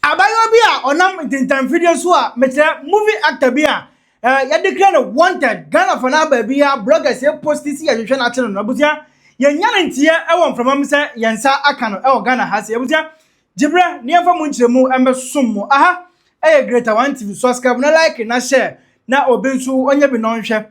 Abayewa bi a ɔnam ntentanfidie so a mekyerɛ movie actor bi a yɛde kra no wanted Ghana fa no baabi a bloggers yɛ post si yɛhwehwɛ no akye no no. Abusua, yɛnya no nteɛ ɛwɔ mframa mu sɛ yɛn nsa aka no ɛwɔ Ghana ha sɛ. Abusua, gyebrɛ ne yɛmfa mu nkyerɛmu ɛmbɛsom mo. Aha ɛyɛ Greater One TV. Subscribe na like na share na obi nso ɔnyɛ bi na ɔnhwɛ.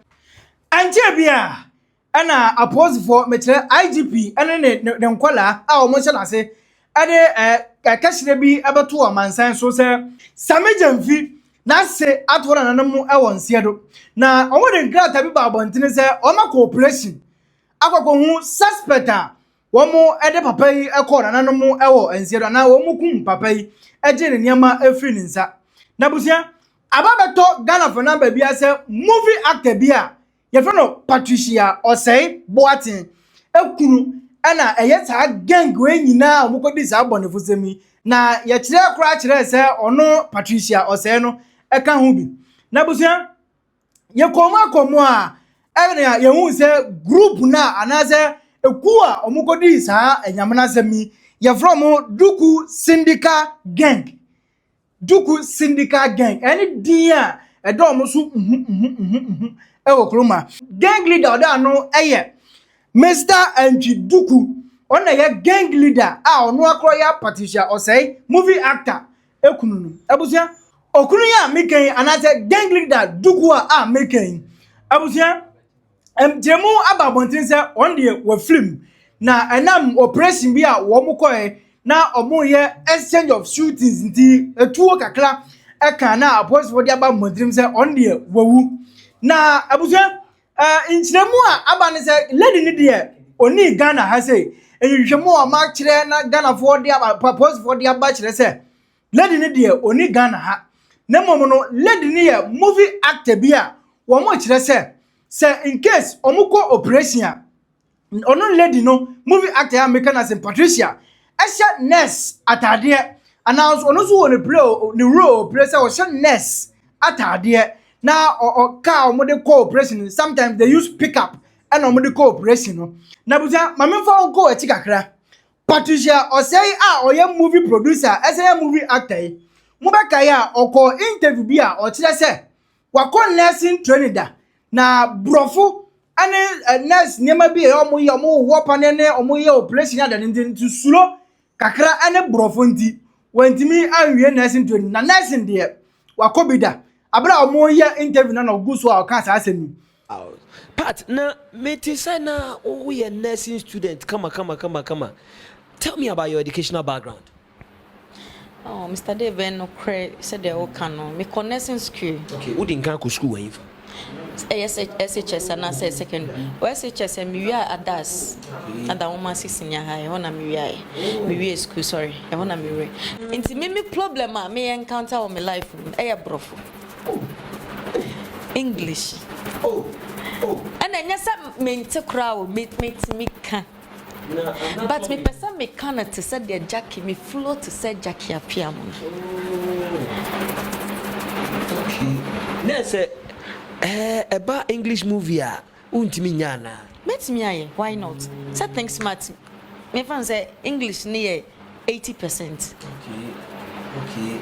Ɛnkyɛn bi a ɛna apolisifoɔ, mekyerɛ IGP ɛne ne nkɔlaa a wɔn hyɛ n'ase, ɛde ɛkɛhyerɛ bi ɛbɛto amansan so sɛ Sammy Gyamfi n'ase ato nananom ɛwɔ nseɛ do, na wɔn de nkrataa bi ba abɔntene sɛ wɔn akɔ operation akɔkɔ suspect a wɔn ɛde papa yi ɛkɔ nananom ɛwɔ nseɛ do anaa wɔn kum papa yi ɛgye ne nneɛma efiri ne nsa. Na busua, aba bɛtɔ Ghana fo nan baabi asɛ movie actor bi a yɛfrɛ no Patricia Ɔsɛe Boateng ekunu ɛna ɛyɛ saa gang wei nyinaa a wɔkɔdi saa bɔnefosɛm yi, na yɛkyerɛ koraa kyerɛ sɛ ɔno Patricia Ɔsɛe no ɛka ho bi. Na busua, yɛkɔn mu akɔ mu a ɛna yɛhu sɛ group na anaasɛ ekuo a wɔkɔdi saa ɛnyamena asɛm yi, yɛfrɛ wɔn Duku Syndicate Gang. Duku Syndicate Gang ɛne din a ɛdɔ wɔn so nhu nhu nhu nhu ɛwɔ kurom a gang leader ɔda ano ɛyɛ Mr Antwi Duku. Ɔno na yɛ gang leader a ɔno akorɔ yɛ Patricia Ɔsɛe movie actor ekunu no. Abusua, okunu yi a meka yi anaasɛ gang leader Duku a meka yi, abusua, nkyɛnmu aba abɔnten sɛ ɔno deɛ wɔ na ɛnam operation bi a wɔn kɔɛ na wɔn yɛ exchange of shootings nti etuo kakra ɛka na apolisifoɔ de aba mmɔnten sɛ ɔno deɛ wawu. Na abusua, nkyerɛmu a aba ne sɛ lady ne deɛ oni Ghana ha sɛ nhwehwɛmu a ɔma kyerɛ na Ghanafoɔ de aba, apolisifoɔ de aba kyerɛ sɛ lady ne deɛ oni Ghana ha, na mmom no lady ne yɛ movie actor bi a wɔn kyerɛ sɛ in case wɔn kɔ operation a, ɔno lady no, movie actor a meka na sɛ Patricia, ɛhyɛ nurse ataadeɛ anaa ɔno nso wɔ ne play, ne role play sɛ ɔhyɛ nurse ataadeɛ na ɔ ɔ car a wɔde kɔ operation, sometimes they use pickup ɛna wɔde kɔ operation no. Na busa, maame, nfa wɔn kɔ akyi kakra. Patricia Ɔsɛe a ɔyɛ movie producer, ɛsɛ yɛ movie actor yi, mo bɛka yi a ɔkɔ interview bi a ɔkyerɛ sɛ wakɔ nursing training da na borɔfo ɛne nurse nneɛma bi a wɔn yɛ, wɔn wɔ paneɛ ne wɔn yɛ operation adane nti suro kakra ɛne borɔfo nti wɔntumi anwie nursing training, na nursing deɛ wakɔ bi da. Abere a wɔn yɛ interview na ɔgu so a ɔka saa asɛm yi. Pat, na mete sɛ na woyɛ nursing student kama kama kama kama. Tell me about your educational background. Oh, Mr. Dave, nokorɛ sɛdeɛ woka no, mekɔ nursing school. Okay, wodi nka kɔ school wɔ fa? Ɛyɛ SHS anaasɛ secondary wɔ SHS. Mewie a adas ada nwoma senior high ɛhɔ na mewie. Mewie school, sorry, ɛhɔ na mewie. Nti me problem a meyɛ encounter wɔ me life mu ɛyɛ borɔfo, English. Ɛna ɛnyɛ sɛ mente koraa o, metumi ka, but mepɛ sɛ meka no te sɛ deɛ Jackie, me flow te sɛ Jackie Appiah mu no. Okay, na sɛ ɛba English movie a, wontumi nya anaa? Mɛtumi ayɛ, why not? Sɛ Think Smart, mefa no sɛ English ne yɛ 80%. Okay,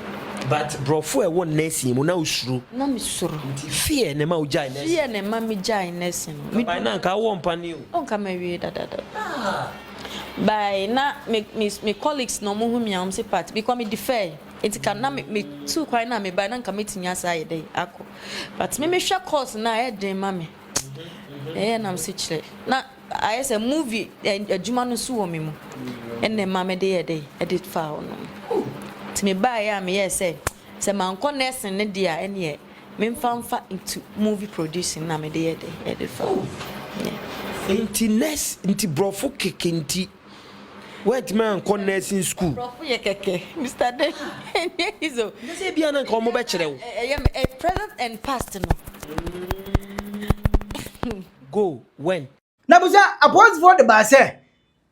but borɔfo a ɛwɔ nursing mu na wosuro? Na mesuro. Nti fear ne ma wogyae nursing? Fear ne ma megyae nursing no. By na nka wowɔ mpa ne o. Ɔnka mawie dadada by na me colleagues na ɔmo hu mi a, ɔmo se part because me defer nti ka na me tu kwan na me ba na nka metumi asa ayɛ dɛ akɔ, but me mehwɛ course na ɛyɛ den ma me, ɛyɛ nam se kyerɛ na ayɛ sɛ movie adwuma no nso wɔ me mu, ɛna ɛma me de yɛ dɛ ɛde fa hɔ nom. Nti me baeɛ a, meyɛɛ sɛ mankɔ nursing ne deɛ a, ɛneɛ memfa mfa into movie producing na mede yɛ dɛ ɛde fa hɔ. Yeah. Nti nurse nti borɔfo keke nti woantumi ankɔ nursing school? Borɔfo yɛ kɛkɛ, Mr. De, ɛnyɛ easy o. Na sɛ bia na nka ɔmo bɛkyerɛ wo. Ɛyɛ me present and past no. Go when? Na busa, apolisifoɔ de baa sɛ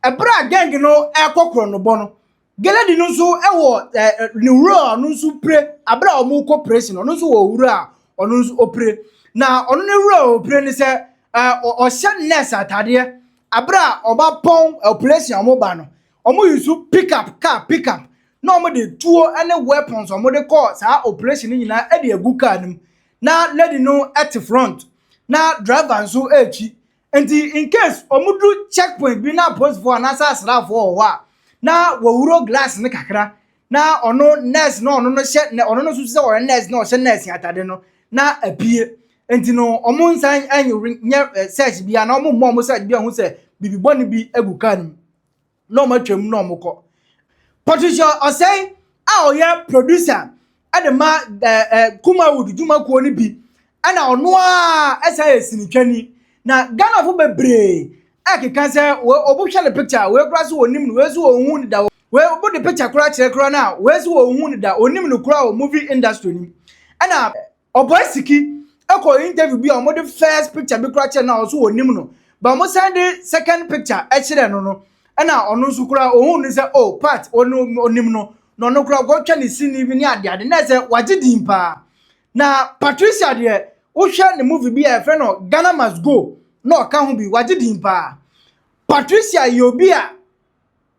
ɛberɛ a gang no ɛrekɔ korɔ no bɔ no, geledi no nso ɛwɔ ne wura a ɔno nso pire. Abere a wɔn kɔ operation, ɔno nso wɔ wura a ɔno nso opire, na ɔno ne wura a opire ne sɛ ɔhyɛ nurse ataadeɛ. Abere a ɔba pɔn operation a wɔn ba no, wɔn yi so pick up car, pick up na na wɔde tuo ne weapons a wɔde kɔɔ saa operation no nyinaa de agu car no mu. Na lady no te front na driver nso retwi. Nti in case wɔduru checkpoint bi na apolisifoɔ anaasɛ asraafoɔ wɔ hɔ a, na wɔwuro glass no kakra na ɔno nurse na ɔno no hyɛ na ɔno no nso sɛ ɔyɛ nurse na ɔhyɛ nurse atade no na apue. Nti no wɔn nsan nyɛ search bi anaa wɔn mmɔ wɔn search bi a ho sɛ biribi bɔne bi agu car no mu na wɔn atwam na wɔn kɔ. Patricia Osei a ɔyɛ producer de ma ɛɛ ɛɛ Kumawood dwumakuo no bi ɛna ɔno a ɛsan yɛ sinitwani na Ghanafo bebree ɛkeka sɛ ɔbo hwɛ ne picture wei koraa so wɔnim no, wei so wɔn hu ne da, wei ɔbo de picture koraa kyerɛ koraa no a wei so wɔn hu ne da, onim no koraa wɔ movie industry nim. Ɛna Ɔbɔe Siki ɛkɔ interview bi a wɔde first picture bi koraa kyerɛ no a ɔso wɔnim no, but wɔn san de second picture ɛkyerɛ no, ɛna ɔno nso koraa ohun no sɛ, oh, part ɔno onim no na ɔno koraa ɔkɔtwa ne sini bi ne adeade na ɛsɛ wagye din paa. Na Patricia deɛ, wohwɛ ne movie bi a yɛfrɛ no Ghana Must Go na ɔka ho bi, wagye din paa. Patricia yɛ obi a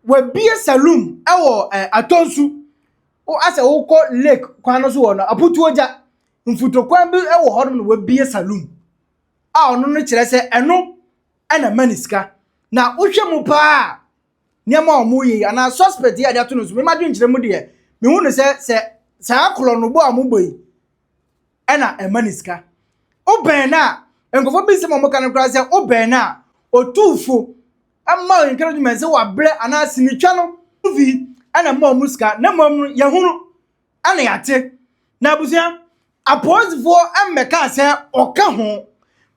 wabie saloon ɛwɔ Atɔnsu asɛ wokɔ lake kwan no so wɔ no Aputuogya mfutokwan bi ɛwɔ hɔ nom na wabie saloon a ɔno no kyerɛ sɛ ɛno ɛna ma ne sika. Na wohwɛ mu paa, nneɛma a wɔn yɛ yi anaa suspect yi a yɛde ato no so, mɛma dwenkyerɛ mu deɛ, mehu no sɛ saa korɔnobɔ a wɔbɔ yi ɛna ɛma ne sika. Wobɛn no a nkurɔfoɔ bi nsɛm a wɔka no koraa sɛ wobɛn no a otuufo ɛma encouragement sɛ wabrɛ anaa sinitwa no movie ɛna ɛma wɔn sika, na mmom no yɛhunu ɛna yɛate. Na abusua, apolisifoɔ mmɛka sɛ ɔka ho,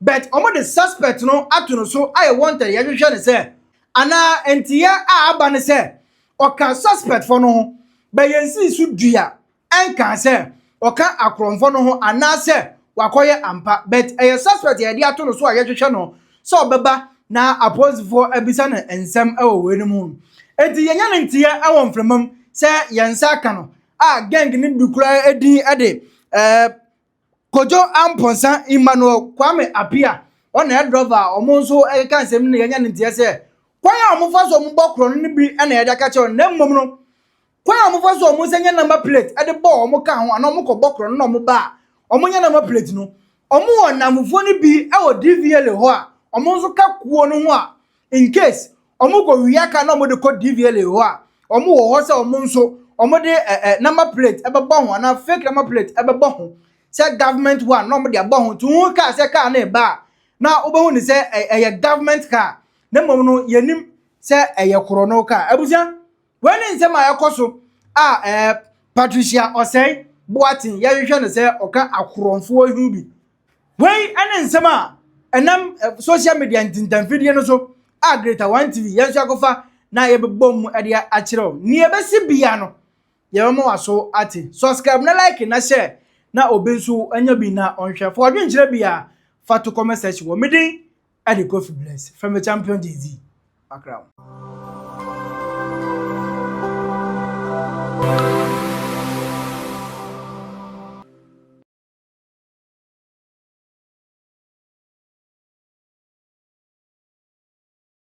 but wɔn de suspect no ato no so ayɛ wanted, yɛhwehwɛ ne sɛ anaa nteɛ a aba ne sɛ ɔka suspect fo no ho, but yɛn si so dua ɛnka sɛ ɔka akorɔmfo no ho anaasɛ wakɔyɛ ampa, but ɛyɛ suspect yɛde ato no so a yɛhwehwɛ no sɛ ɔbɛba na apolisifoɔ abisa no nsɛm ɛwɔ wei no mu. Eti yɛnya ne nteɛ ɛwɔ mframa mu sɛ yɛn nsa aka no a gang ne bi koraa edin ɛde Kojo Amponsa, Emmanuel Kwame Apia, ɔna ɛ driver a ɔmo nso ɛkeka nsɛm no. Yɛnya ne nteɛ sɛ kwan a ɔmo fa so ɔmo bɔ korɔ no bi ɛna yɛde aka kyerɛ, na mmom no kwan a ɔmo fa so ɔmo nsa nyɛ number plate ɛde bɔ ɔmo kaa ho anaa ɔmo kɔ bɔ korɔ no na ɔmo ba a ɔmo nyɛ number plate no, ɔmo wɔ namfoɔ no bi ɛwɔ DVLA hɔ a ɔmo nso ka kuo no ho a in case ɔmo kɔ wia kaa na ɔmo de kɔ DVLA hɔ a, ɔmo wɔ hɔ sɛ ɔmo nso ɔmo de ɛ ɛ number plate ɛbɛbɔ ho anaa fake number plate ɛbɛbɔ ho sɛ government one na ɔmo de abɔ ho nti ho kaa sɛ kaa no ɛba a na wobɛhu ne sɛ ɛyɛ government car, na mmom no yɛnim sɛ ɛyɛ korɔ no car. Abusua, wɔn ne nsɛm a ɛkɔ so a Patricia Ɔsɛe Boaten yɛhwehwɛ no sɛ ɔka akorɔmfoɔ ho bi. Wei ne nsɛm a ɛnam social media ntintamfidie no so a Greater One TV yɛn nso akɔfa na yɛbɛbɔ mu de akyerɛ wo. Nea ɛbɛsi bia no, yɛbɛma waso ate. Subscribe na like na share na obi nso anya bi na ɔnhwɛ. Fo adwenkyerɛ bi a fa to comment section. Wɔ medin ɛde Kofi Bless fɛmɛ Champion Jay-Z akra wo.